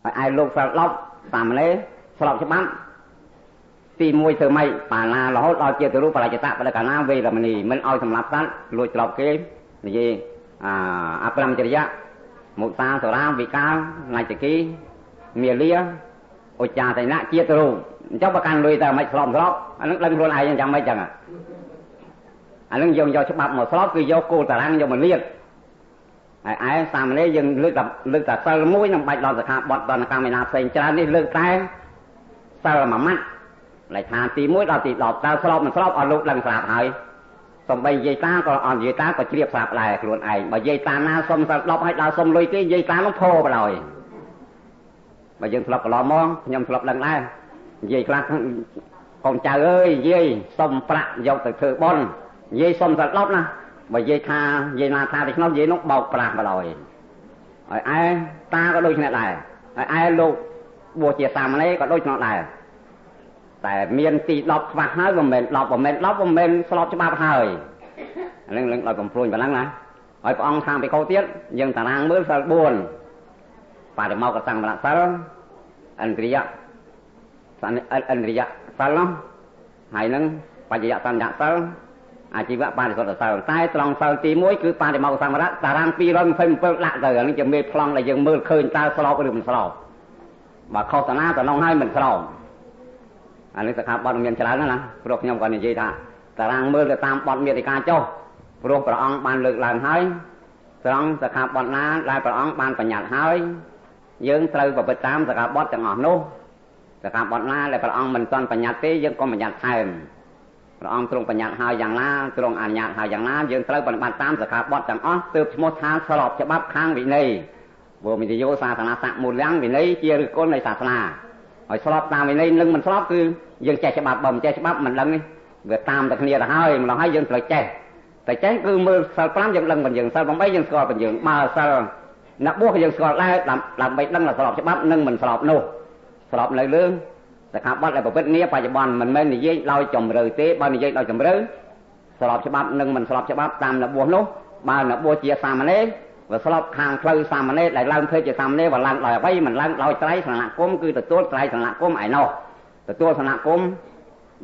ហើយឯលោកសិល10សាមណេរស្របច្បាប់ទី1ធ្វើម៉េចបាណារហូតដល់ជាទរូបរាជតៈបដិកាណាវេរមណីមិនឲ្យសម្លាប់សត្វលួចទ្រព្យគេនិយាយអព្រមចរិយៈមុសាសរាវិកាលណៃតគីមាលាឧច្ចាតនៈជាទរូអញ្ចឹងបើកាន់លុយតើមិនស្របស្របអានឹងដឹងខ្លួនឯងយ៉ាងម៉េចចឹងអានឹងយើងយកច្បាប់មកស្របគឺយកគោលតារាងយកមកលៀតហើយឯសាមណេរយើងលើកតែសិលមួយនឹងបាច់ដល់សិក្ខាបទដល់កម្មឯណាផ្សេងច្រើននេះលើកតែសិលមួយម៉ាត់លេខទី1ដល់ទី10តើស្របមិនស្របឲ្យលោកដឹងស្រាប់ហើយសំបីយាយតាក៏អត់យាយតាក៏ជ្រាបស្រាប់ដែរខ្លួនឯងបើយាយតាណាសុំសិល10ឲ្យដល់សុំលុយគេយាយតានោះផោបដោយបើយើងធ្លាប់កន្លងមកខ្ញុំធ្លាប់ដឹងដែរនិយាយខ្លះកូនចៅអើយយាយសុំប្រាក់យកទៅធ្វើបុណ្យយាយសុំសិល10ណាបើយាយថាយាយណាថាដូច្នោះយាយនោះបោកប្រាស់បដោយហើយឯតាក៏ដូចគ្នាដែរហើយឯលោកបួសជាសាមណេរក៏ដូចគ្នាដែរតែមានទី10ខ្វះហើយមិនមែន10មិនមែន10មិនមែនស្របច្បាប់ហើយអានឹងនឹងដល់កំព្រួញប៉ុណ្ណឹងណាហើយព្រះអង្គខាងបិកោទៀតយើងតារាងមើលសិល4បរិមោកសង្វរសិលឥន្ទ្រិយសន្ឥន្ទ្រិយសិលនោះហើយនឹងបច្ចយសញ្ញសិលអាជីវៈបរិសុទ្ធសិលតែត្រង់សិលទី1គឺបរិមោកសង្វរៈតារាង227ដាក់ទៅអានឹងជាមេប្លង់ដែលយើងមើលឃើញតើស្របឬមិនស្របបើខុសតាណាតំណងហើយមិនស្របអានេះសិក្ខាបទមានច្រើនណាស់ណាព្រោះខ្ញុំក៏និយាយថាតារាងមើលទៅតាមបទមេតិកាចុះព្រោះព្រះអង្គបានលើកឡើងហើយត្រង់សិក្ខាបទណាដែលព្រះអង្គបានបញ្ញត្តិហើយយើងត្រូវប្រព្រឹត្តតាមសិក្ខាបទទាំងអស់នោះសិក្ខាបទណាដែលព្រះអង្គមិនទាន់បញ្ញត្តិទេយើងក៏បញ្ញត្តិថែមព្រះអង្គទ្រង់បញ្ញត្តិហើយយ៉ាងណាទ្រង់អនុញ្ញាតហើយយ៉ាងណាយើងត្រូវប្រតិបត្តិតាមសិក្ខាបទទាំងអស់ទើបឈ្មោះថាស្របច្បាប់ខាងវិន័យព្រោះវិនយោសាសនាស័កមូលយ៉ាងវិន័យជាឫសគល់នៃសាសនាហើយស្របតាមវិន័យនឹងមិនស្របគឺយើងចេះច្បាប់បើមិនចេះច្បាប់មិនដឹងនេះវាតាមតែគ្នាទៅហើយម្ល៉េះហើយយើងត្រូវចេះតែចេះគឺមើលសិល5យើងដឹងមិនយើងសិល8យើងស្គាល់មិនយើងបើសិលអ្នកបួសយើងស្គាល់ដែរដើម្បីដឹងថាស្របច្បាប់និងមិនស្របនោះស្របនៅលើសិក្ខាបទដែលប្រព្រឹត្តនាបច្ចុប្បន្នមិនមែននិយាយដោយជំរឿទេបើនិយាយដោយជំរឿស្របច្បាប់និងមិនស្របច្បាប់តាមអ្នកបួសនោះបើអ្នកបួសជាសាមណេរវាស្របខាងផ្លូវសាមណេរដែលឡើងធ្វើជាសាមណេរវាឡើងដោយអ្វីមិនឡើងដោយត្រៃសនគមគឺទទួលត្រៃសនគមឯណោះទទួលសនគម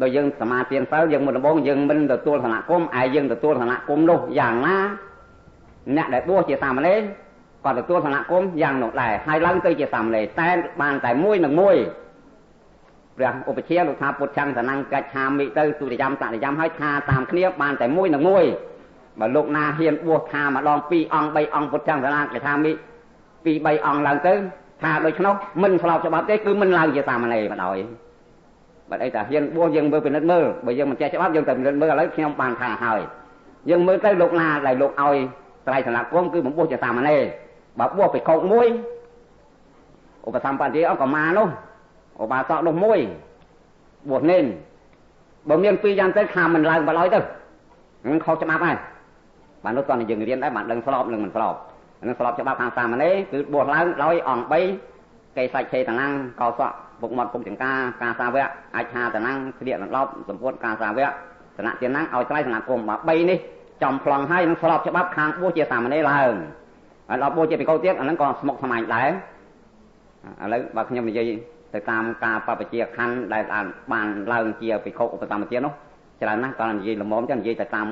ដោយយើងសមាទានសិលយើងមុនដំបូងយើងមិនទទួលសនគមឯយើងទទួលសនគមនោះយ៉ាងណាអ្នកដែលបួសជាសាមណេរក៏ទទួលសនគមយ៉ាងនោះដែរហើយឡើងទៅជាសាមណេរតែបានតែមួយនឹងមួយព្រះឧបជាលោកថាពុទ្ធឆੰសណង្កច្ឆាមិទៅទុតិយំតតិយំហើយថាតាមគ្នាបានតែមួយនឹងមួយបើលោកណាហ៊ានបួសថាម្ដង2អង្គ3អង្គពុទ្ធឆੰសណង្កច្ឆាមិ2 3អង្គឡើងទៅថាដូច្នោះមិនស្របច្បាប់ទេគឺមិនឡើងជាសាមណេរបណ្ដោយបើអីតែហ៊ានបួសយើងមើលពិនិត្យមើលបើយើងមិនចេះច្បាប់យើងទៅពិនិត្យមើលឥឡូវខ្ញុំបានថាហើយយើងមើលទៅលោកណាដែលលោកឲ្យត្រៃសនគមគឺបំបួសជាសាមណេរបើបួសពីខោកមួយឧបសម្បទាអង្គមានោះឧបាសកនោះមួយបួសនេនបើមានពីរយ៉ាងទៅថាមិនឡើងបណ្ដោយទៅនឹងខុសច្បាប់ហើយបាននោះតោះយើងរៀនដែរបានដឹងស្របនិងមិនស្របនឹងស្របច្បាប់ខាងសាមណេរគឺបួសឡើងដោយអង្គ3កេសាច់ឆេតណាំងកោសក់ពុកមាត់ពុកចង្ការការសាវៈអាចឆាតណាំងស្លៀកដណ្ដប់សម្ពុតការសាវៈសនៈទានណាំងឲ្យត្រៃសនគមបើ3នេះចំប្លង់ហើយនឹងស្របច្បាប់ខាងបួសជាសាមណេរឡើងហើយដល់បួសជាភិក្ខុទៀតអាហ្នឹងក៏ស្មុគស្មាញដែរឥឡូវបើខ្ញុំនិយាយទៅតាមការបព្វជិខណ្ឌដែលបានឡើងជាភិក្ខុឧបសម្បទានោះច្រើនណាស់គាត់និយាយល្មមចឹងនិយាយទៅតាម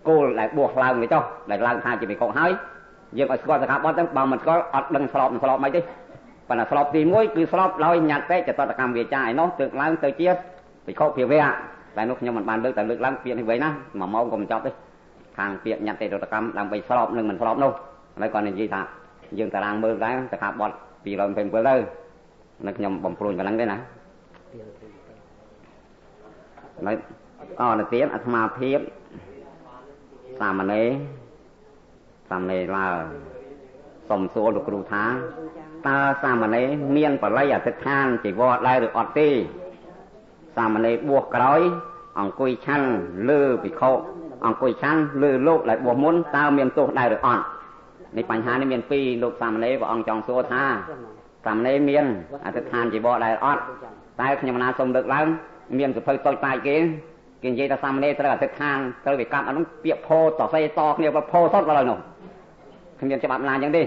គោលដែលបួសឡើងទៅចុះដែលឡើងថាជាភិក្ខុហើយយើងឲ្យស្គាល់សិក្ខាបទទៅបើមិនស្គាល់អត់ដឹងស្របមិនស្របមិនទេប៉ុន្តែស្របទី1គឺស្របដោយញត្តិចតតកម្មវាចាឯនោះទើបឡើងទៅជាភិក្ខុភាវៈតែនោះខ្ញុំមិនបានលើកតែលើកឡើងពាក្យនេះវិញណាមួយម៉ោងក៏មិនចប់ទេខាងពាក្យញត្តិចតកម្មដើម្បីស្របនិងមិនស្របនោះហើយគាត់និយាយថាយើងតារាងមើលដែរសិក្ខាបទ227ទៅនៅខ្ញុំបំព្រួញប៉ុណ្ណឹងទេណានៅអរទៀតអាត្មាភាពសាមណេរសាមណេរឡើសុំសួរលោកគ្រូថាតើសាមណេរមានបល័យអធិដ្ឋានជីវរដែរឬអត់ទេសាមណេរបួសក្រោយអង្គុយឆាន់លើភិក្ខុអង្គុយឆាន់លើលោកដែលបួសមុនតើមានទោសដែរឬអត់នេះបញ្ហានេះមានពីរលោកសាមណេរព្រះអង្គចង់សួរថាសាមណេរមានអធិដ្ឋានជីវរដែរអត់តែខ្ញុំណាសូមលើកឡើងមានសភៅតូចតាចគេគេនិយាយថាសាមណេរត្រូវអធិដ្ឋានត្រូវវាកាប់អានោះពាក្យផោតសេតគ្នាផោសុតដល់នោះគ្មានច្បាប់ណាអញ្ចឹងទេ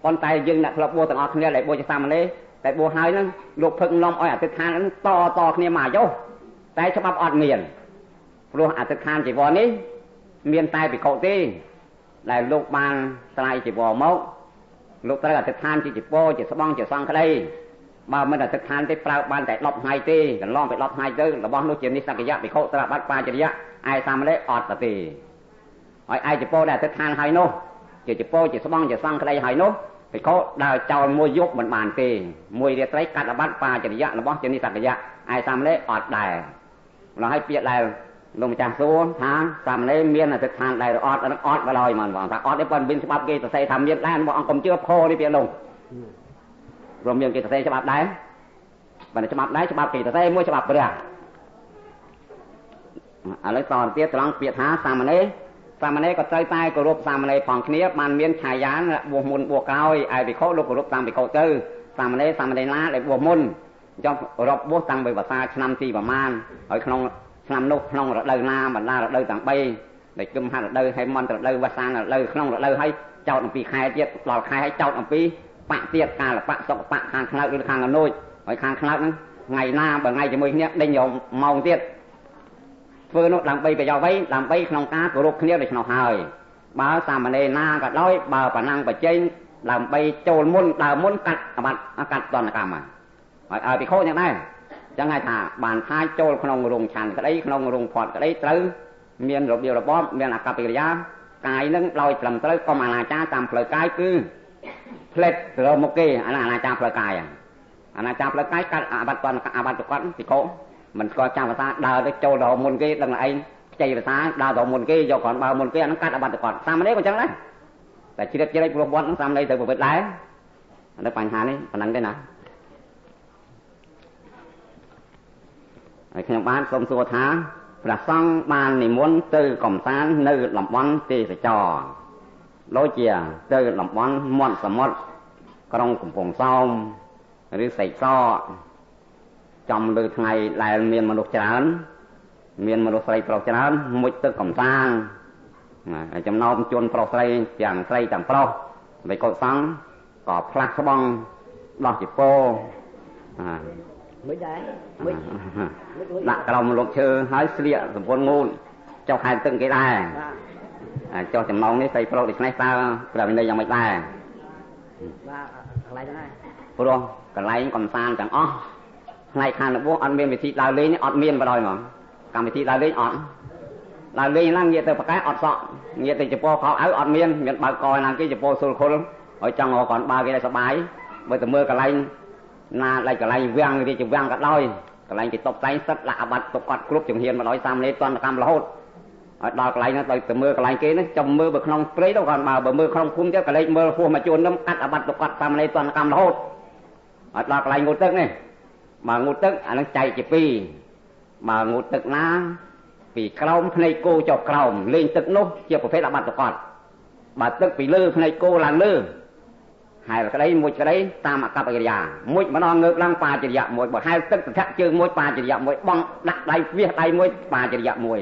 ប៉ុន្តែយើងអ្នកធ្លាប់បួសទាំងអស់គ្នាដែលបួសជាសាមណេរ តែបួសហើយហ្នឹងលោកផឹកនាំឲ្យអធិដ្ឋានហ្នឹងតតគ្នាមកយោតែច្បាប់អត់មានព្រោះអធិដ្ឋានជីវរនេះមានតែភិក្ខុទេដែលលោកបានស្រ័យជីវរមកលោកត្រូវអធិដ្ឋានជាជីវរជាស្បង់ជាសង្ឃក្តីបើមិនអធិដ្ឋានទេប្រើបានតែ10ថ្ងៃទេកន្លងไป10ថ្ងៃទៅរបស់នោះជានិស្សកយៈភិក្ខុត្រាបាត់បាចរិយៈឯសាមណេរអត់ទេហើយឯជីវរដែលអធិដ្ឋានហើយនោះជាជីវរជាស្បង់ជាសង្ឃក្តីហើយនោះភិក្ខុដើរចោលមួយយប់មិនបានទេមួយរាត្រីកាត់អាបត្តិបាចរិយៈរបស់ជានិស្សកយៈឯសាមណេរអត់ដែរម្ល៉េះហើយពាក្យដែលលោកម្ចាស់សួរថាសាមណេរមានអធិដ្ឋានដែរឬអត់អត់ក៏ដោយហ្មងបងថាអត់ទេប៉ុន្តែមានច្បាប់គេសរសេរថាមានដែរបងអង្គកុំជឿផនេះពាក្យនោះព្រមមានគេសរសេរច្បាប់ដែរបើច្បាប់ដែរច្បាប់គេសរសេរមួយច្បាប់ព្រះឥឡូវតទៅទៀតត្រង់ពាក្យថាសាមណេរសាមណេរក៏ត្រូវតែគោរពសាមណេរផងគ្នាបានមានឆាយានបួសមុនបួសក្រោយឯភិក្ខុលោកគោរពតាមភិក្ខុទៅសាមណេរសាមណេរណាដែលបួសមុនអញ្ចឹងរាប់បួសតាំងពីវស្សាឆ្នាំទីប្រមាណហើយក្នុងឆ្នាំនោះក្នុងរដូវណាបណ្ដារដូវទាំង3ដែលគឹមហរដូវហេមន្តរដូវវស្សារដូវក្នុងរដូវហើយចោតអំពីខែទៀតដល់ខែហើយចោតអំពីបៈទៀតកាលបៈសុខបៈខាងខ្លោចឬខាងកណូចហើយខាងខ្លោចហ្នឹងថ្ងៃណាបើថ្ងៃជាមួយគ្នាដេញយកម៉ោងទៀតធ្វើនោះដើម្បីប្រយោជន៍អ្វីដើម្បីក្នុងការគោរពគ្នាដូច្នោះហើយបើសាមណេរណាក៏ដោយបើប៉ណ្ណឹងបច្ចេកដើម្បីចូលមុនដើមមុនកាត់អាបត្តិកាត់ទណ្ឌកម្មហើយឲ្យភិក្ខុយ៉ាងដែរចឹងហើយថាបានថាចូលក្នុងរោងឆាន់ក្តីក្នុងរោងផាត់ក្តីត្រូវមានរបៀបរបបមានអាកប្បកិរិយាកាយនឹងដោយត្រឹមត្រូវកុំអនាចារតាមផ្លូវកាយគឺផ្លេតទៅមុខគេអានាចារផ្លូវកាយអានាចារផ្លូវកាយកាត់អាបត្តិទណ្ឌអាបត្តិប្រកបភិក្ខុមិនស្គាល់ចាំភាសាដើរទៅចូលដល់មុនគេដឹងតែឯងខ្ចីភាសាដើរដល់មុនគេយកគ្រាន់បើមុនគេអានឹងកាត់អាបត្តិប្រកបសាមណេរក៏ចឹងដែរតែជ្រៀតជ្រែកព្រោះវត្តនឹងសាមណេរត្រូវប្រព្រឹត្តដែរអានេះបញ្ហានេះប៉ុណ្ណឹងទេណាហើយខ្ញុំបានសូមសួរថាព្រះសង្ឃបាននិមន្តទៅកំសាន្តនៅតំបន់ទេសចរដូចជាទៅតំបន់មាត់សមុទ្រក្រុងកំពង់សោមឬសែកសចំលើថ្ងៃដែលមានមនុស្សច្រើនមានមនុស្សស្រីប្រុសច្រើនមុជទឹកកំសាន្តចំណោមជនប្រុសស្រីទាំងស្រីទាំងប្រុសវិកុសង្ឃក៏ផ្លាស់ស្បង់ដោះជីពោមិនដែរមិនដាក់ក្រោមលោកឈើហើយស្លៀកសម្ពុនងូតចុះហែលទឹកគេដែរចុះចំណងនេះស្រីប្រុសដូច្នេះតើព្រះវិន័យយ៉ាងម៉េចដែរបាទកន្លែងហ្នឹងព្រោះកន្លែងកំសាន្តទាំងអស់ផ្នែកខាងរបួសអត់មានវិធីដើរលេងអត់មានបណ្ដោយហ្មងកម្មវិធីដើរលេងអត់ដើរលេងឡើងងាកទៅប្រកែអត់សក់ងាកទៅចពោខោអាវអត់មានមានបើកកណាគេចពោសុលខុលហើយចង់រកគាត់បើគេได้សបាយបើទៅមើលកន្លែងណាឡៃកន្លែងវាំងរាជវាំងក៏ដោយកន្លែងគេតុបតែងសិតដាក់អាបត្តិទុកគាត់គ្រប់ជំហានមកដោយសាមណេរទណ្ឌកម្មរហូតហើយដល់កន្លែងហ្នឹងទៅមើលកន្លែងគេហ្នឹងចាំមើលបើក្នុងព្រៃទៅគាត់បើមើលក្នុងភូមិទៅកន្លែងមើលហួសមកជួនហ្នឹងកាត់អាបត្តិទុកគាត់សាមណេរទណ្ឌកម្មរហូតហើយដល់កន្លែងងូតទឹកនេះបើងូតទឹកអាហ្នឹងចែកជាពីរបើងូតទឹកណាពីក្រោមភ្នែកគោចុះក្រោមលេងទឹកនោះជាប្រភេទអាបត្តិទុកគាត់បើទឹកពីលើភ្នែកគោឡើងលើហែលក្តីមួយក្តីតាមអកប្បកិរិយាមួយម្ដងងើបឡើងបាចរិយៈមួយបើហែលទឹកតថៈជើងមួយបាចរិយៈមួយបងដាក់ដៃវាសដៃមួយបាចរិយៈមួយ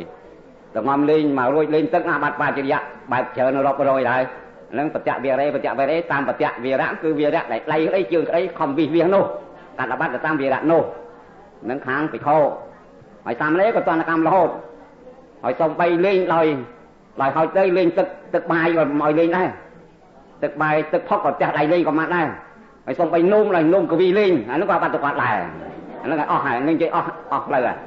តងំលេងមករួចលេងទឹកអាបត្តិបាចរិយៈបែបច្រើនរាប់រយដែរហ្នឹងបច្ចៈវិរេបច្ចៈវិរេតាមបច្ចៈវិរៈគឺវិរៈដែលដៃក្តីជើងក្តីខំវិសវាសនោះកាត់អាបត្តិទៅតាមវិរៈនោះនឹងខាងភិក្ខុហើយសាមណេរក៏ទណ្ឌកម្មរហូតហើយសំបីលេងដោយហើយទៅលេងទឹកទឹកបាយក៏មិនឲ្យលេងដែរទឹកបាយទឹកផុកក៏ផ្ទះដៃលេងក៏មកដែរហើយសំបីនោមឡើយនោមកវីលេងអានោះក៏បាត់ទៅគាត់ដែរអានោះក៏អស់ហើយនឹងនិយាយអស់អស់ផ្លូវហើយ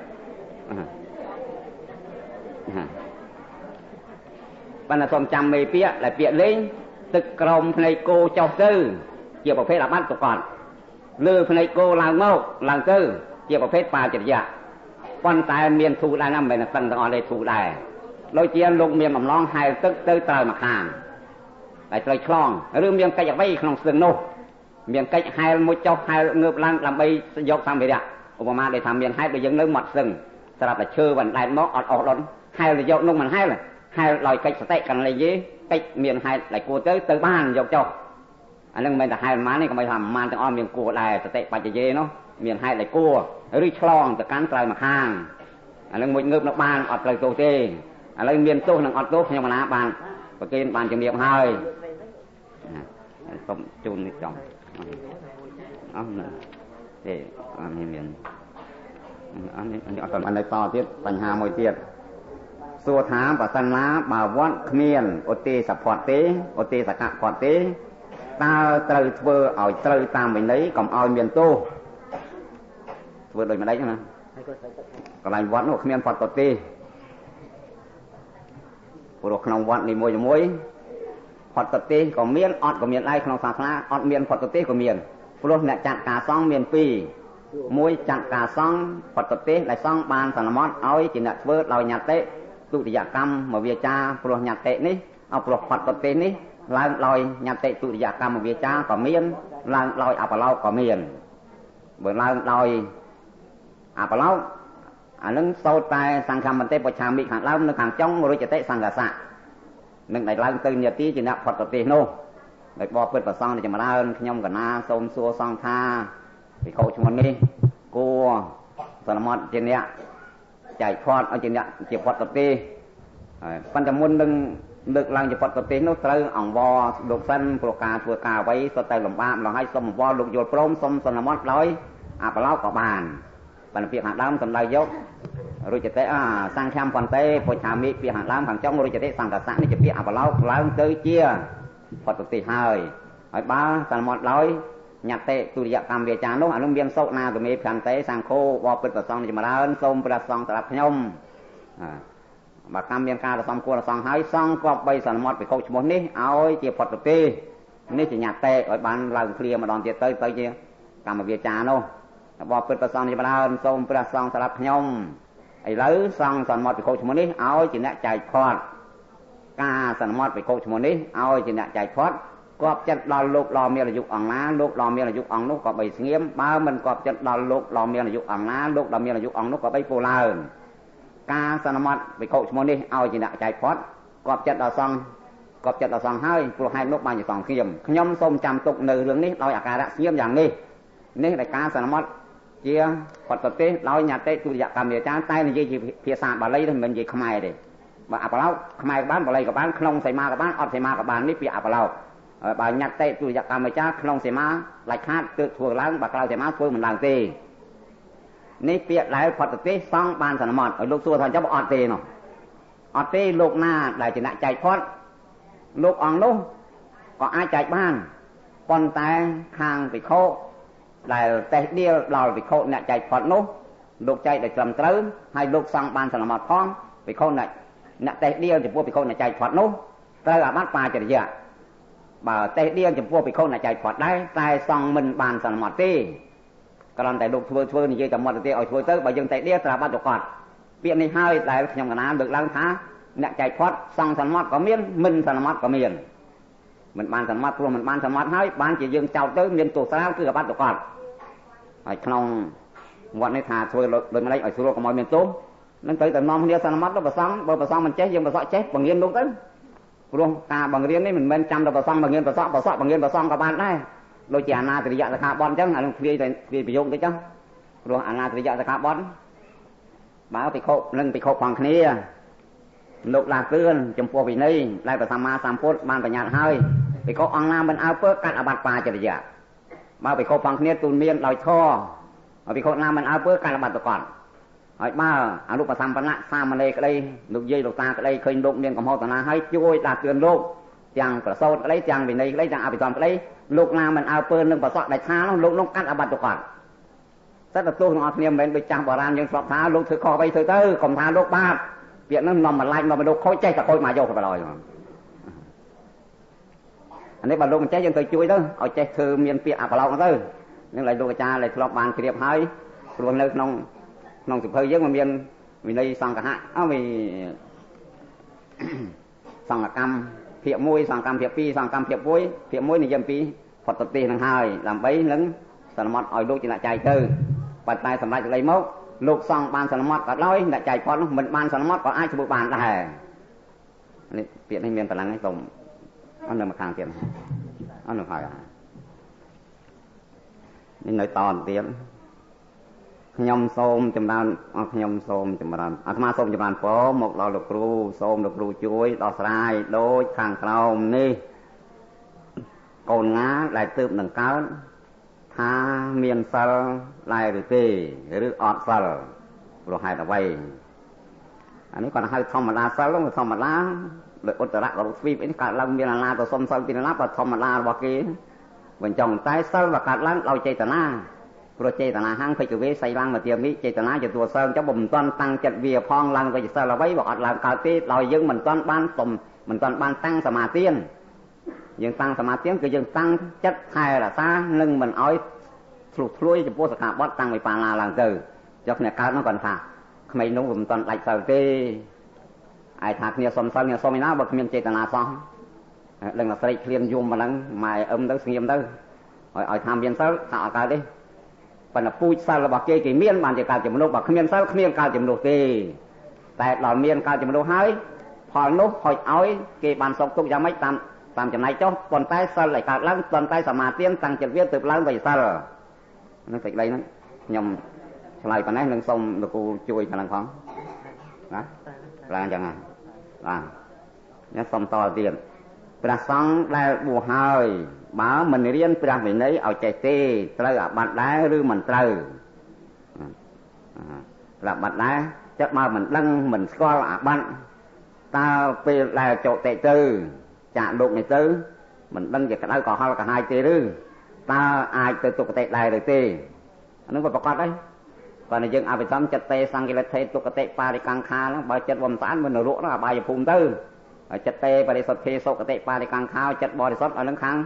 ប៉ុន្តែសូមចាំមេពាក្យដែលពាក្យលេងទឹកក្រោមភ្នែកគោចុះទៅជាប្រភេទអាបត្តិទៅគាត់លើភ្នែកគោឡើងមកឡើងទៅជាប្រភេទបាចរិយៈប៉ុន្តែមានធូរដែរណាមិនមែនតឹងទាំងអស់ទេធូរដែរដូចជាលោកមានបំណងហែលទឹកទៅត្រើយមកខាងតែត្រូវឆ្លងឬមានកិច្ចអ្វីក្នុងស្ទឹងនោះមានកិច្ចហែលមួយចុះហែលងើបឡើងដើម្បីយកសម្ភារៈឧបមាដូចថាមានហេតុដូចយើងនៅមាត់ស្ទឹងស្រាប់តែឈើបណ្ដែតមកអត់អស់ដុនហែលទៅយកនោះមិនហែលហែលដោយកិច្ចសតិកណលយេកិច្ចមានហេតុដែលគួរទៅទៅបានយកចុះអានឹងមិនមែនតែហែលប៉ុន្មានទេកុំឲ្យថាប៉ុន្មានទាំងអស់មានគួរដែរសតិបច្ចយេនោះមានហេតុដែលគួរឬឆ្លងទៅកាន់ត្រើយមកខាងអានឹងមួយងើបនៅបានអត់ត្រូវទោសទេឥឡូវមានទោសនិងអត់ទោសខ្ញុំណាបានប្រគេនបានជំរាបហើយសូមជូននេះចង់អស់ណា ទេអត់មានអត់នេះអត់តនៅតទៀតបញ្ហាមួយទៀតសួរថាបើសិនណាបើវត្តគ្មានឧទេសភ័តទេឧទេសកភ័តទេតើត្រូវធ្វើឲ្យត្រូវតាមវិន័យកុំឲ្យមានទោសធ្វើដូចម្ដេចណាកន្លែងវត្តនោះគ្មានភ័តទេព្រោះក្នុងវត្តនីមួយៗភ័តទេក៏មានអត់ក៏មានដែរក្នុងសាសនាអត់មានភ័តទេក៏មានព្រោះអ្នកចាត់ការសង្ឃមានពីរមួយចាត់ការសង្ឃភ័តទេដែលសង្ឃបានសន្មត់ឲ្យជាអ្នកធ្វើដោយញត្តិទុតិយកម្មវាចាព្រោះញត្តិនេះអព្រោះភ័តទេនេះឡើងដោយញត្តិទុតិយកម្មវាចាក៏មានឡើងដោយអបឡោកក៏មានបើឡើងដោយអបឡោកអានឹងសោតតែសង្ឃមន្តិបច្ឆាមិខាងដើមនៅខាងចុងរុចតិសង្ឃសៈនឹងដែលឡើងទៅញាតិជាអ្នកផុតប្រទេសនោះដោយបបពិតប្រសងនៃចម្រើនខ្ញុំកណាសូមសួរសង្ឃថាភិក្ខុឈ្មោះនេះគួរសន្មត់ជាអ្នកចែកផុតឲ្យជាអ្នកជាផុតប្រទេសហើយប៉ុន្តែមុននឹងលើកឡើងជាផុតប្រទេសនោះត្រូវអង្វរលោកសិនព្រោះការធ្វើការអ្វីសុទ្ធតែលំបាកម្ល៉េះហើយសូមអង្វរលោកយល់ព្រមសូមសន្មត់ដោយអបឡោកក៏បានប៉ុន្តែពាក្យខាងដើមសំដៅយករុចតិសង្ឃមបន្តិពុច្ឆាមិពាក្យខាងដើមខាងចុងរុចតិសង្កសៈនេះជាពាក្យអបឡោកឡើងទៅជាផុតប្រទេសហើយហើយបើសន្មត់ដោយញត្តិទុរិយកម្មវាចានោះអានោះមានសុណាទមេភន្តិសង្ឃោបបិទ្ធប្រសងចម្រើនសូមព្រះសង្ឃស្ដាប់ខ្ញុំបើកម្មមានការសំគួរសង្ឃហើយសង្ឃគប្បីសន្មត់ភិក្ខុឈ្មោះនេះឲ្យជាផុតប្រទេសនេះជាញត្តិឲ្យបានឡើងឃ្លាម្ដងទៀតទៅទៅជាកម្មវាចានោះបបិទ្ធប្រសងចម្រើនសូមព្រះសង្ឃស្ដាប់ខ្ញុំឥឡូវសង្ឃសន្មត់ភិក្ខុឈ្មោះនេះឲ្យជាអ្នកចែកផុតការសន្មត់ភិក្ខុឈ្មោះនេះឲ្យជាអ្នកចែកផុតគប់ចិត្តដល់លោកដ៏មានអាយុអង្គណាលោកដ៏មានអាយុអង្គនោះក៏បីស្ងៀមបើមិនគប់ចិត្តដល់លោកដ៏មានអាយុអង្គណាលោកដ៏មានអាយុអង្គនោះក៏បីពោឡើងការសន្មត់ភិក្ខុឈ្មោះនេះឲ្យជាអ្នកចែកផុតគប់ចិត្តដល់សង្ឃគប់ចិត្តដល់សង្ឃហើយព្រោះហេតុនោះបានជាសង្ឃស្ងៀមខ្ញុំសូមចាំទុកនៅរឿងនេះដោយអាការៈស្ងៀមយ៉ាងនេះនេះដែលការសន្មត់ជាផុតប្រទេសដោយញត្តិទុរិយកម្មវាចាតែនិយាយជាភាសាបាលីទេមិនមែននិយាយខ្មែរទេបើអបឡោកខ្មែរក៏បានបាលីក៏បានក្នុងសីមាក៏បានអត់សីមាក៏បាននេះពាក្យអបឡោកបើញត្តិទុរិយកម្មវាចាក្នុងសីមាដាច់ខាតទើបធ្វើឡើងបើក្រៅសីមាធ្វើមិនឡើងទេនេះពាក្យដែលផុតប្រទេសសង្ឃបានសន្មត់ឲ្យលោកសួរថាអញ្ចឹងអត់ទេនោះអត់ទេលោកណាដែលជាអ្នកចែកផុតលោកអង្គនោះក៏អាចចែកបានប៉ុន្តែខាងភិក្ខុដែលតេះដៀលដល់ភិក្ខុអ្នកចែកផុតនោះលោកចែកដោយត្រឹមត្រូវហើយលោកសង្ឃបានសន្មត់ផងភិក្ខុអ្នកតេះដៀលចំពោះភិក្ខុអ្នកចែកផុតនោះត្រូវអាបត្តិបាចរិយៈបើតេះដៀលចំពោះភិក្ខុអ្នកចែកផុតដែរតែសង្ឃមិនបានសន្មត់ទេគ្រាន់តែលោកធ្វើនិយាយតែមាត់ទេឲ្យធ្វើទៅបើយើងតេះដៀលត្រូវអាបត្តិកត់ពាក្យនេះហើយដែលខ្ញុំកណាលើកឡើងថាអ្នកចែកផុតសង្ឃសន្មត់ក៏មានមិនសន្មត់ក៏មានមិនបានសន្មត់ព្រោះមិនបានសន្មត់ហើយបានជាយើងចោទទៅមានទោសស្រាលគឺអាបត្តិកត់ហើយក្នុងវត្តនេះថាធ្វើដូចម្ដេចឲ្យស្រួលកុំឲ្យមានទោសនឹងត្រូវតែនាំគ្នាសន្មត់ទៅប្រសងបើប្រសងមិនចេះយើងប្រសក់ចេះបង្រៀនលោកទៅព្រោះការបង្រៀននេះមិនមែនចាំតែប្រសងបង្រៀនប្រសក់ប្រសក់បង្រៀនប្រសងក៏បានដែរដូចជាអនាទរិយសិក្ខាបទអញ្ចឹងអានឹងធ្លាយតែធ្លាយប្រយោគតិចចឹងព្រោះអនាទរិយសិក្ខាបទបើភិក្ខុនិងភិក្ខុផងគ្នាលោកដាស់តឿនចំពោះវិន័យដែលព្រះសម្មាសម្ពុទ្ធបានបញ្ញត្តិហើយភិក្ខុអង្គណាមិនអើពើកាត់អាបត្តិបាចរិយៈបើភិក្ខុផងគ្នាទូនមានដោយធម៌ភិក្ខុណាមិនអើពើកាត់អាបត្តិកត់ហើយបើអនុបសម្បណៈសាមណេរក្តីលោកយាយលោកតាក្តីឃើញលោកមានកំហុសតាណាហើយជួយដាស់តឿនលោកទាំងប្រសូតក្តីទាំងវិន័យក្តីទាំងអភិធម្មក្តីលោកណាមិនអើពើនឹងប្រសក់ដាច់ខាតនោះលោកនោះកាត់អាបត្តិកត់តែទោះទាំងអស់គ្នាមិនមែនដូចចាស់បុរាណយើងធ្លាប់ថាលោកធ្វើខុសអ្វីធ្វើទៅកុំថាលោកបាបពាក្យហ្នឹងនាំបន្លាចនាំលោកខូចចេះតែខូចមកយកទៅបណ្ដោយអានេះបើលោកមិនចេះយើងទៅជួយទៅឲ្យចេះធ្វើមានពាក្យអបឡោកទៅនឹងឡើយលោកអាចារ្យដែលធ្លាប់បានជ្រាបហើយព្រោះនៅក្នុងសភៅយើងมันមានវិន័យសង្ឃហៈអើវិសង្ឃកម្មភាគ1សង្ឃកម្មភាគ2សង្ឃកម្មភាគ1ភាគ1និយាយអំពីផុតប្រទេសនឹងហើយដើម្បីនឹងសន្មត់ឲ្យលោកជាអ្នកចែកទៅប៉ុន្តែសម្រាប់ក្តីមកលោកសង្ឃបានសន្មត់ក៏ដោយអ្នកចែកផុតនោះមិនបានសន្មត់ក៏អាចធ្វើបានដែរនេះពាក្យនេះមានកម្លាំងឯងសូមអត់នៅមកខាងទៀតអត់នៅហើយនេះនៅតទៀតខ្ញុំសូមចម្រើនខ្ញុំសូមចម្រើនអាត្មាសូមចម្រើនពរមកដល់លោកគ្រូសូមលោកគ្រូជួយដោះស្រាយដូចខាងក្រោមនេះកូនងាដែលទើបនឹងកើត ថាមានសិលដែរឬទេឬអត់សិលព្រោះហេតុអ្វីអានេះគាត់ហៅធម្មតាសិលធម្មតាដោយឧត្តរករុទ្វីបអីកើតឡើងមានអាណាទៅសុំសិលពីណាបើធម្មតារបស់គេវិញចង់តែសិលបើកើតឡើងដោយចេតនាព្រោះចេតនាហាងភិក្ខវេសីលੰមទាមិចេតនាជាតួសិលអញ្ចឹងបើមិនទាន់តាំងចិត្តវាផងឡើងទៅជាសិលអ្វីបើអត់ឡើងកើតទេដោយយើងមិនទាន់បានមិនទាន់បានតាំងសមាធិយើងតាំងសមាធិគឺយើងតាំងចិត្តថែរក្សានិងមិនអោយធ្លុះធ្លួយចំពោះសកាបត្តិតាំងវិបាលាឡើងទៅចុះគ្នាកើតនោះគាត់ថាក្មេងនោះវាមិនទាន់ដាច់សិលទេឯថាគ្នាសុំសិលគ្នាសុំឯណាបើគ្មានចេតនាសោះដឹងតែស្រែកឃ្លានយំប៉ុណ្ណឹងម៉ែអឹមទៅស្ងៀមទៅឲ្យថាមានសិលថាអត់កើតទេប៉ុន្តែពូជសិលរបស់គេគេមានបានជាកើតជាមនុស្សបើគ្មានសិលគ្មានកើតជាមនុស្សទេតែដល់មានកើតជាមនុស្សហើយផលនោះហុចឲ្យគេបានសុខទុក្ខយ៉ាងម៉េចតាមចំណែកចុះប៉ុន្តែសិលដែលកើតឡើងប៉ុន្តែសមាធិតាំងចិត្តវាទើបឡើងទៅសិលហ្នឹងសេចក្តីហ្នឹងខ្ញុំឆ្លើយប៉ុណ្ណេះនឹងសូមលោកគ្រូជួយប៉ុណ្ណឹងផងណាឡើងអញ្ចឹងណាបាទខ្ញុំសូមតទៀតព្រះសង្ឃដែលបួសហើយបើមិនរៀនព្រះវិន័យឲ្យចេះទេត្រូវអាបត្តិដែរឬមិនត្រូវអាបត្តិដែរចិត្តបើមិនដឹងមិនស្គាល់អាបត្តិតើពេលដែលចុតិទៅចាក់លោកនេះទៅមិនដឹងជាក្តៅក៏ហល់ក្រហាយទេឬតើអាចទៅទុគតិដែរឬទេអានឹងវាប្រកបហើយបើយើងអភិធម្មចិត្តទេសង្កលិទ្ធិទុគតិបរិកង្ខាហ្នឹងបើចិត្តវាមិនស្អាតវានរកហ្នឹងអបាយភូមិទៅហើយចិត្តទេបរិសុទ្ធិសុគតិបរិកង្ខាចិត្តបរិសុទ្ធឲ្យនឹងខាង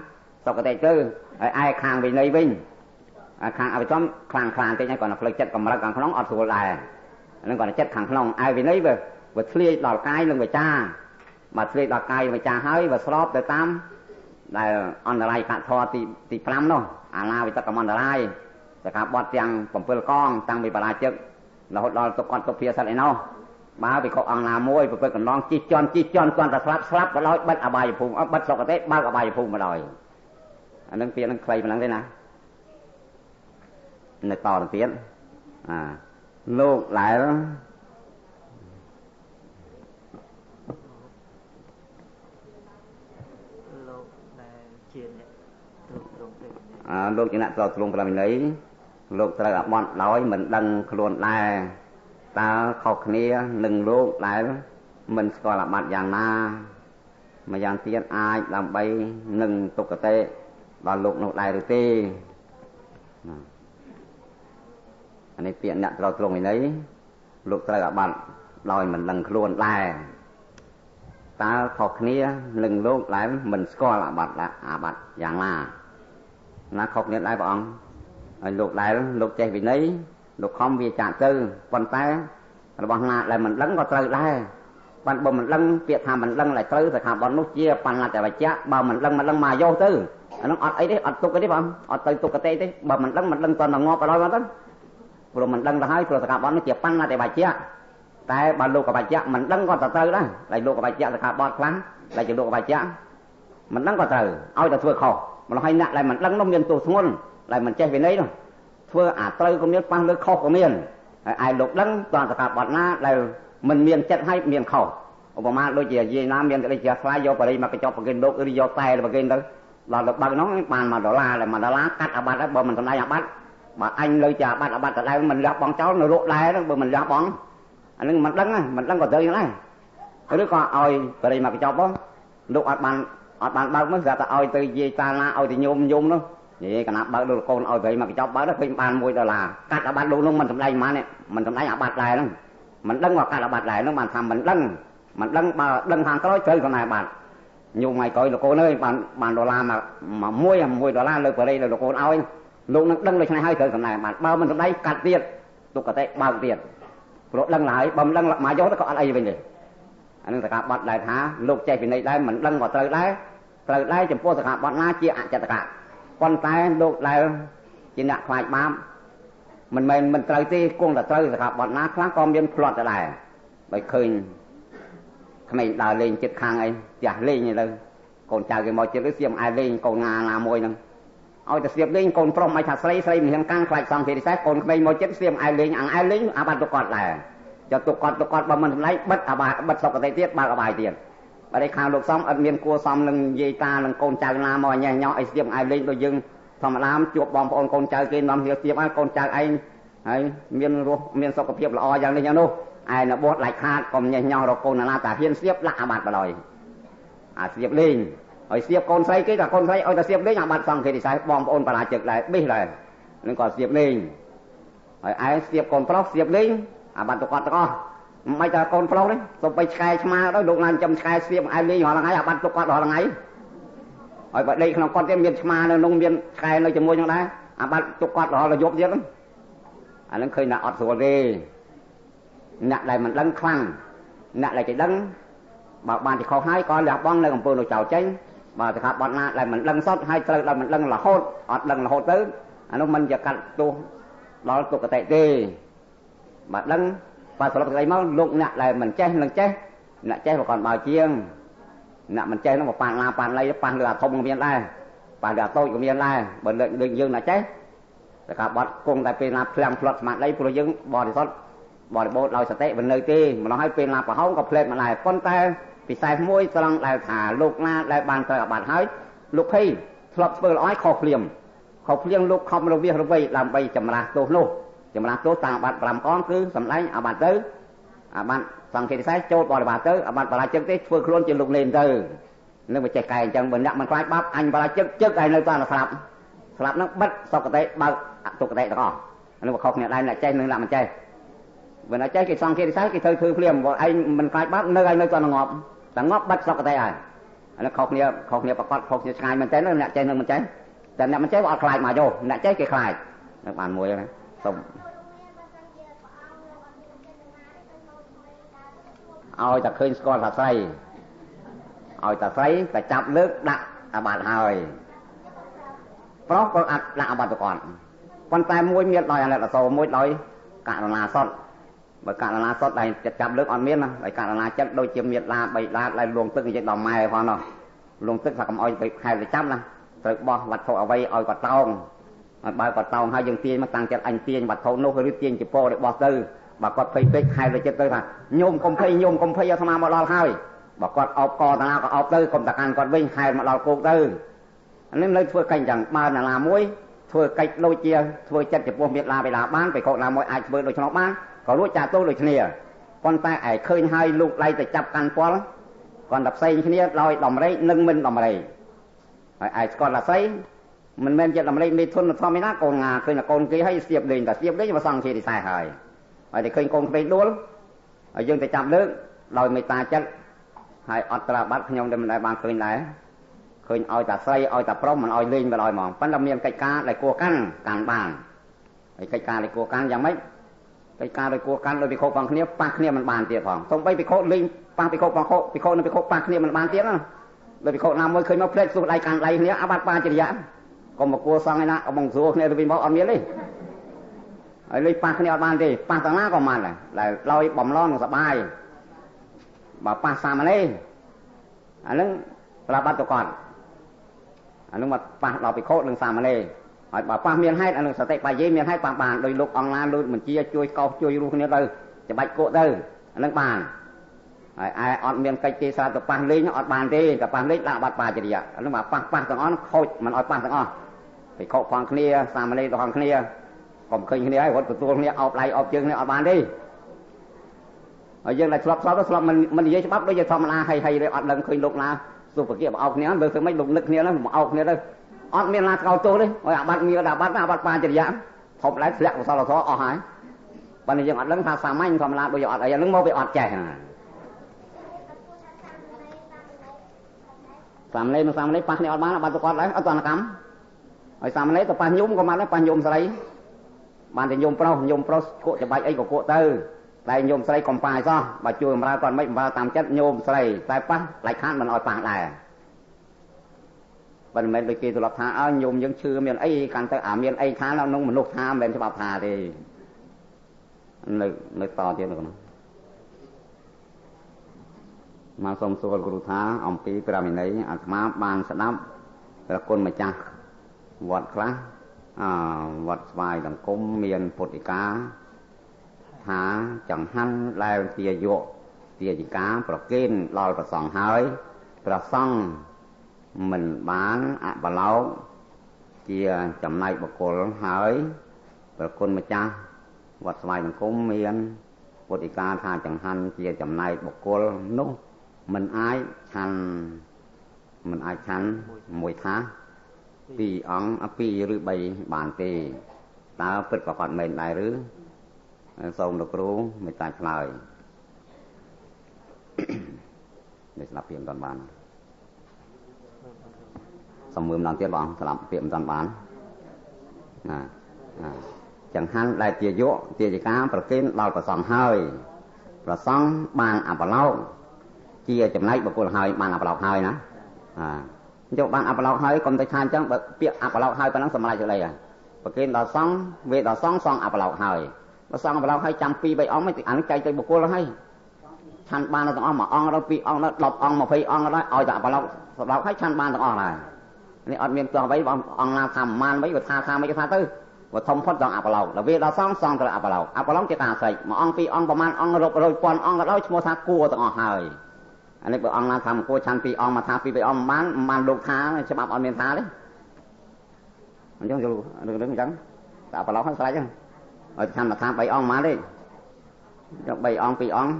សុគតិទៅហើយឯខាងវិន័យវិញខាងអភិធម្មខ្លាំងខ្លាតិចហើយគាត់ផ្លូវចិត្តកម្រិតខាងក្នុងអត់ស្រួលដែរអានឹងគាត់ចិត្តខាងក្នុងឯវិន័យវាធ្លាយដល់កាយនិងវាចាបើធ្លាយដល់កាយវាចាហើយវាស្របទៅតាមដែលអន្តរាយកធម៌ទី5នោះអាឡាវិតកមន្តរាយសកាបត្តិទាំង7កងតាំងពីបរាជិករហូតដល់ទុក្ខទុភាសិតឯណោះបើវិខអង្គណាមួយប្រព្រឹត្តកណ្ដងជិះជាន់ជិះជាន់គាត់តែស្លាប់ស្លាប់ក៏ដោយបិទអបាយភូមិបិទសុគតិបើកអបាយភូមិមកដោយអានឹងពាក្យនឹងខ្លីប៉ុណ្ណឹងទេណានៅតទៅទៀតអាលោកដែលជាអ្នកទ្រទ្រង់ព្រះវិន័យលោកជាអ្នកទ្រទ្រង់ព្រះវិន័យលោកត្រូវអាបត្តិដោយមិនដឹងខ្លួនដែរតើខុសគ្នានឹងលោកដែលមិនស្គាល់អាបត្តិយ៉ាងណាម្យ៉ាងទៀតអាចដើម្បីនឹងទុគតិដល់លោកនោះដែរឬទេអានេះពាក្យអ្នកទ្រទ្រង់វិន័យលោកត្រូវអាបត្តិដោយមិនដឹងខ្លួនដែរតើខុសគ្នានឹងលោកដែលមិនស្គាល់អាបត្តិយ៉ាងណាណាខុសគ្នាដែរព្រះអង្គហើយលោកដែលលោកចេះវិន័យលោកខំវាចាក់ទៅប៉ុន្តែរបស់ណាដែលមិនដឹងក៏ត្រូវដែរប៉ុន្តែបើមិនដឹងពាក្យថាមិនដឹងដែលត្រូវសិក្ខាបទនោះជាបញ្ញត្តិវច្ចៈបើមិនដឹងមិនដឹងមកយកទៅអានោះអត់អីទេអត់ទុកអីទេបងអត់ទៅទុកទេទេបើមិនដឹងមិនដឹងតន់ងាប់ដល់មកទៅព្រោះមិនដឹងទៅហើយព្រោះសិក្ខាបទនោះជាបញ្ញត្តិវច្ចៈតែបើលោកបច្ចៈមិនដឹងក៏ត្រូវដែរតែលោកបច្ចៈសិក្ខាបទខ្លះដែលជាលោកបច្ចៈមិនដឹងក៏ត្រូវឲ្យតែធ្វើខុសម្ល៉េះហើយអ្នកដែលមិនដឹងនោះមានទោសធ្ងន់ដែលមិនចេះវិន័យនោះធ្វើអាត្រូវក៏មានប៉ះលើខុសក៏មានហើយឯលោកដឹងតើសិក្ខាបទណាដែលមិនមានចិត្តឲ្យមានខុសឧបមាដូចជាយាយណាមានក្តីជ្រះថ្លាយកបរិយមកកញ្ចប់ប្រគេនលោកឬយកតែប្រគេនទៅដល់ទៅបើកនោះបាន1ដុល្លារដែល1ដុល្លារកាត់អាបត្តិហើយបើមិនសម្ដែងអាបត្តិបើអញលើជាអាបត្តិអាបត្តិដដែលមិនលះបង់ចោលនៅរកដែរបើមិនលះបង់អានឹងមិនដឹងមិនដឹងក៏ត្រូវយ៉ាងដែរឬក៏ឲ្យបរិយមកកញ្ចប់បងលោកអត់បានបើកមើលស្រាប់តែឲ្យទៅយាយតាណាឲ្យទៅញោមញោមនោះនិយាយកណាបើកលោកកូនឲ្យបរិយមកកញ្ចប់បើកទៅឃើញបាន1ដុល្លារកាត់អាបត្តិលោកនោះមិនសម្ដែងប៉ុន្មានមិនសម្ដែងអាបត្តិដែរហ្នឹងមិនដឹងว่าកាត់អាបត្តិដែរហ្នឹងបានថាមិនដឹងមិនដឹងបើដឹងខាងក្រោយត្រូវសម្ដែងអាបត្តិញោមថ្ងៃក្រោយលោកកូនអើយបានដុល្លារមកមួយ1ដុល្លារលើបរិយលើលោកកូនឲ្យលោកនឹងដឹងដូច្នេះហើយត្រូវសម្ដែងអាបត្តិបើមិនសម្ដែងកាត់ទៀតទុក្ខតិបើកទៀតព្រោះដឹងហើយបើមិនដឹងមកយកទៅក៏អត់អីវិញទេអានឹងសកាបត្តិដែរថាលោកចេះវិន័យដែរមិនដឹងក៏ត្រូវដែរត្រូវដែរចំពោះសកាបត្តិណាជាអចតកៈប៉ុន្តែលោកដែលជាអ្នកខ្លាចបាបមិនមែនមិនត្រូវទេគង់តែត្រូវសកាបត្តិណាខ្លះក៏មានផ្្លាត់ទៅដែរបើឃើញក្មេងដើរលេងចិត្តខាងអីផ្ទះលេងទៅកូនចៅគេមកចិត្តទៅសៀមឯលេងកូនងាណាមួយហ្នឹងឲ្យតែសៀមលេងកូនប្រុសមិនថាស្រីស្រីមិនហ៊ានកាន់ខ្លាចសង្ឃពិសេសកូនក្មេងមកចិត្តសៀមឯលេងអងឯលេងអាបត្តិទុកគាត់ដែរចុះទុកគាត់ទុកគាត់បើមិនសម្ដែងបិទអាបាយបិទសុគតិទៀតបើកអាបាយទៀតបើឯខាងលោកសំអត់មានគួរសមនឹងយាយតានឹងកូនចៅណាមកញ៉េះញោះអីសៀមឯលេងដូចយើង ធម្មតាជួបបងប្អូនកូនចៅគេនាំគ្នាស្ទាបហើយកូនចៅឯងហើយមានរស់មានសុខភាពល្អយ៉ាងនេះយ៉ាងនោះឯនៅបួសដាច់ខាតកុំញេះញោះរកកូនណាតាហ៊ានស្ទាបដាក់អាបត្តិបដ ாய் អាស្ទាបលេងហើយស្ទាបកូនស្រីគេក៏កូនស្រីឲ្យតែស្ទាបលេងអាបត្តិសង្ឃេរិស័យបងប្អូនបរាជិកដែរបិះដែរនឹងក៏ស្ទាបលេងហើយឯងស្ទាបកូនប្រុសស្ទាបលេងអាបត្តិគាត់ទាំងអស់មិនបាច់តែកូនប្រុសទេសូម្បីឆ្កែឆ្មាដល់លោកណានចំឆ្កែស្ទាបឯងលេងរាល់ថ្ងៃអាបត្តិទុកគាត់រាល់ថ្ងៃហើយបើដេកក្នុងគាត់ទៀតមានឆ្មានៅនោះមានឆ្កែនៅជាមួយនឹងដែរអាបត្តិទុកគាត់រាល់យប់ទៀតអានឹងឃើញថាអត់ស្រួលទេអ្នកដែលមិនដឹងខ្លាំងអ្នកដែលគេដឹងបើបានទីខុសហើយក៏លះបង់នៅអំពើនោះចោលចេញបើសិក្ខាបទណាដែលមិនដឹងសុទ្ធហើយត្រូវដល់មិនដឹងរហូតអត់ដឹងរហូតទៅអានោះមិនជាកាត់ទោសដល់ទុគតិទេបើដឹងបើសរុបសេចក្តីមកលោកអ្នកដែលមិនចេះនឹងចេះអ្នកចេះបើគាត់បើជាងអ្នកមិនចេះនោះបើប៉ានឡាប៉ានលៃប៉ះលើអាធំក៏មានដែរប៉ះលើអាតូចក៏មានដែរបើលើកយើងអ្នកចេះសិក្ខាបទគង់តែពេលណាភ្លាំងផ្លត់ស្មារតីព្រោះយើងបរិសុទ្ធបរិបូរណ៍ដោយសតិមិននៅទេម្ល៉េះហើយពេលណាប្រហោងក៏ផ្លែតមកដែរប៉ុន្តែពិសេសមួយត្រង់ដែលថាលោកណាដែលបានត្រូវអាបត្តិហើយលោកភ័យធ្លាប់ធ្វើល្អឲ្យខុសភ្លាមខុសភ្លាមលោកខំរវិះរវៃដើម្បីចម្រាស់ទោសនោះចម្រាស់ទោសតាមអាបត្តិ5កងគឺសម្ដែងអាបត្តិទៅអាបត្តិសង្ឃេរិស័យចូលបរិវារទៅអាបត្តិបរាជិកទេធ្វើខ្លួនជាលោកនេនទៅនឹងវាចេះកែអញ្ចឹងបើអ្នកមិនខ្លាចបាបអញបរាជិកជឹកឲ្យនៅតស្លាប់ស្លាប់នឹងបិទសុគតិបើកទុគតិទាំងអស់នឹងវាខុសគ្នាដែរអ្នកចេះនិងអ្នកមិនចេះបើអ្នកចេះគេសង្ឃេរិស័យគេត្រូវធ្វើភ្លាមបើឯងមិនខ្លាចបាបនៅឲ្យនៅតងាប់តែងាប់បិទសុគតិហើយអានេះខុសគ្នាខុសគ្នាប្រកបខុសគ្នាឆ្ងាយមែនតើអ្នកចេះនិងមិនចេះតែអ្នកមិនចេះវាអត់ខ្លាចមកយោអ្នកចេះគេខ្លាចនឹងបានមួយណាសូមឲ្យតែឃើញស្គាល់ថាស្រីឲ្យតែស្រីតែចាប់លើកដាក់អាបត្តិហើយប្រុសក៏អាចដាក់អាបត្តិគាត់ប៉ុន្តែមួយមានដោយអាណិតអាសូរមួយដោយករណាសុទ្ធបើករណាសុទ្ធដែលចាប់លើកអត់មានណាហើយករណាចិត្តដូចជាមានឡាបីឡាដែលលងទឹកនិយាយដល់ម៉ែផងនោះលងទឹកថាកុំឲ្យទៅខែទៅចាប់ណាត្រូវបោះវត្ថុអ្វីឲ្យគាត់តោងឲ្យបើគាត់តោងហើយយើងទាញមកតាំងចិត្តអញទាញវត្ថុនោះឬទាញចពោដែលបោះទៅបើគាត់ភ័យពេកខែទៅចិត្តទៅថាញោមកុំភ័យញោមកុំភ័យអាត្មាមកដល់ហើយបើគាត់អោបកតាណាក៏អោបទៅកុំតកាន់គាត់វិញខែមកដល់គោកទៅអានេះនៅធ្វើកិច្ចអញ្ចឹងបើណាមួយធ្វើកិច្ចដូចជាធ្វើចិត្តចំពោះមេត្តាបិតាបានបិខុណាមួយអាចធ្វើដូច្នោះបានក៏រួចចាក់ទោសដូចគ្នាប៉ុន្តែឯឃើញហើយលោកដៃទៅចាប់កាន់ពលគាត់តែផ្សេងគ្នាដោយដំរេកនិងមិនដំរេកហើយឯស្គាល់អាស័យមិនមែនជាដំរេកមេធនធម្មណាកូនងាឃើញតែកូនគេហើយស្ទាបលេងតែស្ទាបលេងមកសង្ឃេរិស័យហើយហើយតែឃើញកូនក្មេងដួលហើយយើងទៅចាប់លើកដោយមេត្តាចិត្តហើយអត់ត្រាបាត់ខ្ញុំដែលមិនដែលបានឃើញដែរឃើញឲ្យតែស្រីឲ្យតែប្រុសមិនឲ្យលេងមិនឲ្យហ្មងប៉ុន្តែមានកិច្ចការដែលគួរកាន់កាន់បានហើយកិច្ចការដែលគួរកាន់យ៉ាងម៉េចកិច្ចការដែលគួរកាន់ដោយពិខុផងគ្នាប៉ះគ្នាមិនបានទៀតផងសូម្បីពិខុលេងប៉ះពិខុផងខុពិខុនិងពិខុប៉ះគ្នាមិនបានទៀតណាដោយពិខុណាមួយឃើញមកផ្លេចសុះដៃកាន់ដៃគ្នាអាបត្តិបាចរិយាកុំមកគួរសងឯណាកុំមកស្រួលគ្នាទៅវិញមកអត់មានទេហើយលេងប៉ះគ្នាអត់បានទេប៉ះទាំងណាក៏បានដែរដែលដោយបំឡងនឹងសបាយបើប៉ះសាមណេរអានឹងប្របាត់ទៅគាត់អានឹងមកប៉ះដល់ពិខុនិងសាមណេរហើយបើប៉ះមានហេតុអានឹងសតិបាយាយមានហេតុប៉ះបានដោយលោកអង្គណាលោកបញ្ជាជួយកោសជួយរស់គ្នាទៅច្បាច់គក់ទៅអានឹងបានហើយឯអត់មានកិច្ចទេស្រាប់ទៅប៉ះលេងអត់បានទេតែប៉ះលេងដាក់បាត់បាចរិយាអានឹងបើប៉ះប៉ះទាំងអស់ខូចមិនឲ្យប៉ះទាំងអស់ពិខុផងគ្នាសាមណេរផងគ្នាកុំឃើញគ្នាហើយរត់ទទួលគ្នាអោបដៃអោបជើងគ្នាអត់បានទេហើយយើងដែលធ្លាប់ស្លាប់មិននិយាយច្បាប់ដូចជាធម្មតាហើយហើយអត់ដឹងឃើញលោកណាសុភគាបអោបគ្នាមើលធ្វើម៉េចលោកនឹកគ្នាហ្នឹងមកអោបគ្នាទៅអត់មានណាស្កោលទោសទេហើយអាបត្តិមានអាបត្តិអាបត្តិបាចរិយាធំឡើងធ្លាក់កុសលធម៌អស់ហើយប៉ុន្តែយើងអត់ដឹងថាសាមញ្ញធម្មតាដូចអត់អីហ្នឹងមកវាអត់ចេះសាមណេរនិងសាមណេរប៉ះគ្នាអត់បានអាបត្តិគាត់ដែរអត់តនកម្មហើយសាមណេរទៅប៉ះញោមក៏បានដែរប៉ះញោមស្រីបានតែញោមប្រុសញោមប្រុសគក់ច្បាច់អីក៏គក់ទៅតែញោមស្រីកំប៉ាយសោះបើជួយបំរើគាត់មិនបំរើតាមចិត្តញោមស្រីតែប៉ះដាច់ខាតមិនឲ្យប៉ះដែរប៉ុន្តែមិនដូចគេទម្លាប់ថាអើញោមយើងឈឺមានអីកាន់ទៅអាមានអីថានៅក្នុងមនុស្សថាមិនមែនច្បាប់ថាទេនៅតទៀតនោះមកសូមសួរគ្រូថាអំពីព្រះវិន័យអាត្មាបានស្ដាប់ព្រះគុណម្ចាស់វត្តខ្លះវត្តស្វាយសង្គមមានពុទ្ធិកាថាចង្ហាន់ដែលទាយកទាយិកាប្រគេនដល់ព្រះសង្ឃហើយព្រះសង្ឃមិនបានអបឡោក ជាចំណែកបុគ្គលហើយប្រគុណម្ចាស់វត្តស្វាយសង្គមមានពុទ្ធិកាថាចង្ហាន់ជាចំណែកបុគ្គលនោះមិនអាចឆាន់មិនអាចឆាន់មួយថាពីរអង្គ2ឬ3បានទេតើពិតប្រាកដមែនដែរឬសូមលោកគ្រូមេត្តាឆ្លើយនេះស្ដាប់ពាក្យមិនទាន់បានសូមមើលម្ដងទៀតបងស្ដាប់ពាក្យមិនទាន់បានណាចង្ហាន់ដែលជាយកទាយកាប្រគេនដល់ព្រះសង្ឃហើយព្រះសង្ឃបានអបឡោកជាចំណែកបុគ្គលហើយបានអបឡោកហើយណាយកបានអបឡោកហើយកុំទៅថាអញ្ចឹងបើពាក្យអបឡោកហើយប៉ុណ្ណឹងសម្រាប់ជាអីហើយប្រគេនដល់សង្ឃវេដល់សង្ឃសង្ឃអបឡោកហើយបើសង្ឃអបឡោកហើយចាំ2 3អង្គអានេះចែកទៅបុគ្គលហើយឆាន់បានទាំងអស់មួយអង្គដល់2អង្គដល់10អង្គ20អង្គដល់ឲ្យតែអបឡោកសម្រាប់ហើយឆាន់បានទាំងអស់ដែរនេះអត់មានទោះអ្វីបងអង្គណាថាប្រមាណអ្វីបើថាថាមិនថាទៅបើធំផុតដល់អបឡោកដល់វាដល់សង្ឃសង្ឃត្រូវអបឡោកអបឡោកជាការស្រេចមួយអង្គពីរអង្គប្រមាណអង្គរាប់រយពាន់អង្គក៏ដោយឈ្មោះថាគួរទាំងអស់ហើយអានេះបើអង្គណាថាគួរឆាន់ពីរអង្គមកថាពីរបីអង្គមិនបានលោកថាច្បាប់អត់មានថាទេអញ្ចឹងយល់រឿងអញ្ចឹងតែអបឡោកហ្នឹងស្រេចហ្នឹងឲ្យឆាន់មកថា3អង្គមិនបានទេអញ្ចឹង3អង្គ2អង្គ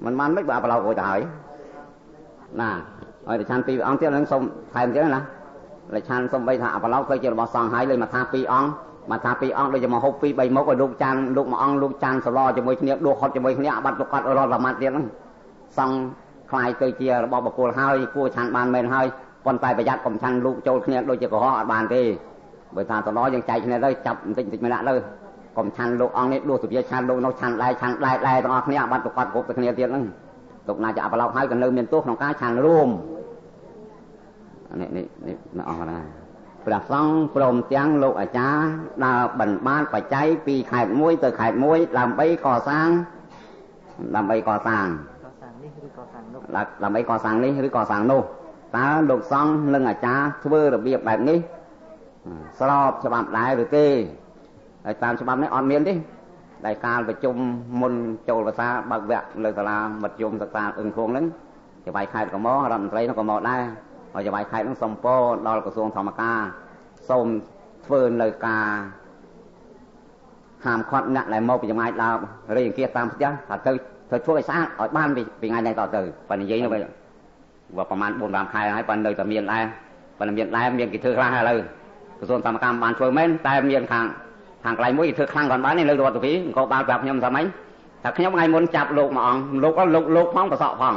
មិនបានមិនបើអបឡោករួចទៅហើយណាឲ្យតែឆាន់2អង្គទៀតនឹងសុំថែមទៀតណាលឆានសំបីថាអបឡោកទៅជារបស់សង្ឃហើយលេមកថា2អង្គមកថា2អង្គដូចជាមកហូប2 3មុខឲ្យលោកចានលោកមួយអង្គលោកចានសឡជាមួយគ្នាដួសហត់ជាមួយគ្នាអាបត្តិប្រកាសរត់ប្រមាត់ទៀតហ្នឹងសង្ឃខ្លាយទៅជារបស់បុគ្គលហើយគួរឆានបានមែនហើយប៉ុន្តែប្រយ័ត្នកុំឆានលោកចូលគ្នាដូចជាកុហកអត់បានទេបើថាសឡយើងចែកគ្នាទៅចាប់បន្តិចបន្តិចម្នាក់ទៅកុំឆានលោកអង្គនេះដួសសុភាឆានលោកនោះឆានដែរឆានដែរដែរទាំងអស់គ្នាអាបត្តិប្រកាសគ្រប់ទៅគ្នាទៀតហ្នឹងទុកណាจะអបឡោកហើយក៏នៅមានទោសក្នុងការឆានរួមនេះនេះនេះអស់ណាព្រះសង្ឃព្រមទាំងលោកអាចារ្យដើរបណ្បានបច្ច័យពីខេត្តមួយទៅខេត្តមួយដើម្បីកសាងដើម្បីកសាងនេះឬកសាងនោះដើម្បីកសាងនេះឬកសាងនោះតើលោកសង្ឃនិងអាចារ្យធ្វើរបៀបបែបនេះស្របច្បាប់ដែរឬទេហើយតាមច្បាប់នេះអត់មានទេដែលកាលប្រជុំមុនចូលភាសាបើកវគ្គលើសាលាមធ្យមសិក្សាអឹងធួងហ្នឹងចៅហ្វាយខេត្តក៏មករដ្ឋមន្ត្រីនោះក៏មកដែរហើយចៅហ្វាយខេត្តហ្នឹងសុំពរដល់ក្រសួងធម្មការសូមធ្វើនៅការហាមឃាត់អ្នកដែលមកពីចម្ងាយដើររៃអង្គាសតាមផ្ទះថាទៅធ្វើឲ្យស្អាតឲ្យបានពីថ្ងៃនេះតទៅបើនិយាយនោះវាប្រហែល4 5ខែហើយបើនៅតែមានដែរបើមានដែរមានគេធ្វើខ្លះហើយឥឡូវក្រសួងធម្មការបានធ្វើមែនតែមានខាងកន្លែងមួយគេធ្វើខ្លាំងគាត់បាននៅរដ្ឋាភិបាលក៏បានប្រាប់ខ្ញុំថាម៉េចថាខ្ញុំថ្ងៃមុនចាប់លោកមួយអង្គលោកផងប្រសក់ផង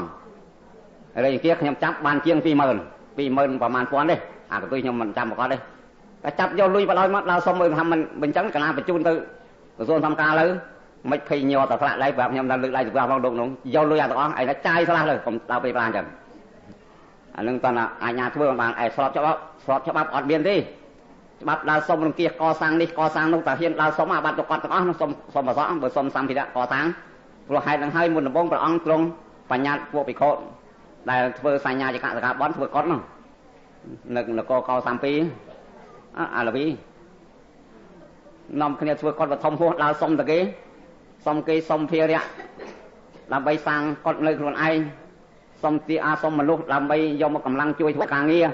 រៃអង្គាសខ្ញុំចាប់បានជាង20000 20000ប្រហែលពាន់ទេអាកន្ទុយខ្ញុំមិនចាំប្រកាសទេតែចាប់យកលុយបដ ாய் មកដល់សុំមើលថាមិនអញ្ចឹងកណាបញ្ជូនទៅក្រសួងធម្មការលើមិនភ័យញ័រតែផ្លាក់ដៃប្រាប់ខ្ញុំដល់លើកដៃទៅផងលោកនោះយកលុយអាទាំងអស់ឯងចាយស្លាស់លើកុំដើរពេលប្រាអញ្ចឹងអានឹងតើអាញាធ្វើបានឯស្របច្បាប់ស្របច្បាប់អត់មានទេច្បាប់ដើរសុំរង្គៀសកសាងនេះកសាងនោះតែហ៊ានដើរសុំអាបត្តិប្រកាសទាំងអស់នោះសុំសុំប្រសក់បើសុំសម្ភារៈកសាងព្រោះហេតុនឹងហើយមុនដំបូងព្រះអង្គទ្រង់បញ្ញត្តិពួកភិក្ខុដែលធ្វើសញ្ញាចកសកាបនធ្វើកត់នោះនៅនគរក32អាលវីនាំគ្នាធ្វើកត់បឋមហួសដើរសុំទៅគេសុំគេសុំភារៈដើម្បីសាងកត់នៅខ្លួនឯងសុំទីអាសុំមនុស្សដើម្បីយកមកកម្លាំងជួយធ្វើការងារ